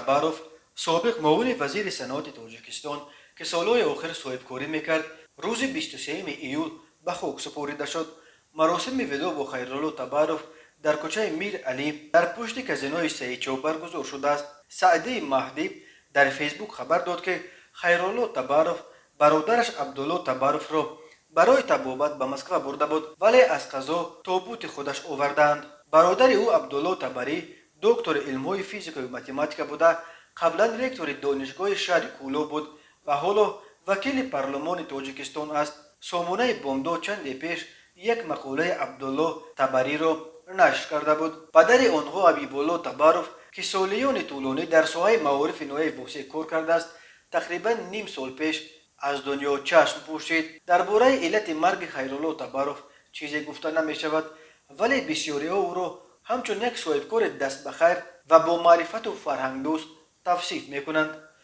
Табаров, собиқ муовини вазири саноати Тоҷикистон, ки солҳои охир соҳибкорӣ мекард, рӯзи 23 июл ба хок супорида шуд. Маросими видоъ бо Хайрулло Табаров дар кӯчаи Мир Алӣ дар пушти казинои Саидчоҳ баргузор шудааст. Саъдии Маҳдӣ дар Фейсбук хабар дод, ки Хайрулло Табаров бародараш Абдулло Табаровро барои табобат ба Москва бурда буд, вале аз қазо тобути худаш овардаанд. Бародари ӯ Абдулло Табарӣ доктори илмҳои физикаю математика буда, қаблан ректори донишгоҳи шаҳри Кӯлоб буд ва ҳоло вакили парлумони Тоҷикистон аст. Сомонаи Бомдод чанде пеш як мақолаи Абдулло Табариро нашр карда буд. Падари онҳо Ҳабибулло Табаров, ки солиёни тӯлонӣ дар соҳаи маорифи ноҳияи Восеъ кор кардааст, тақрибан ним сол пеш аз дунё чашм пӯшид. Дар бораи иллати марги Хайрулло Табаров чизе гуфта намешавад, вале бисёриҳо ӯро ҳамчун як соҳибкори дастбахайр ва бо маърифату фарҳангдӯст тавсиф мекунанд.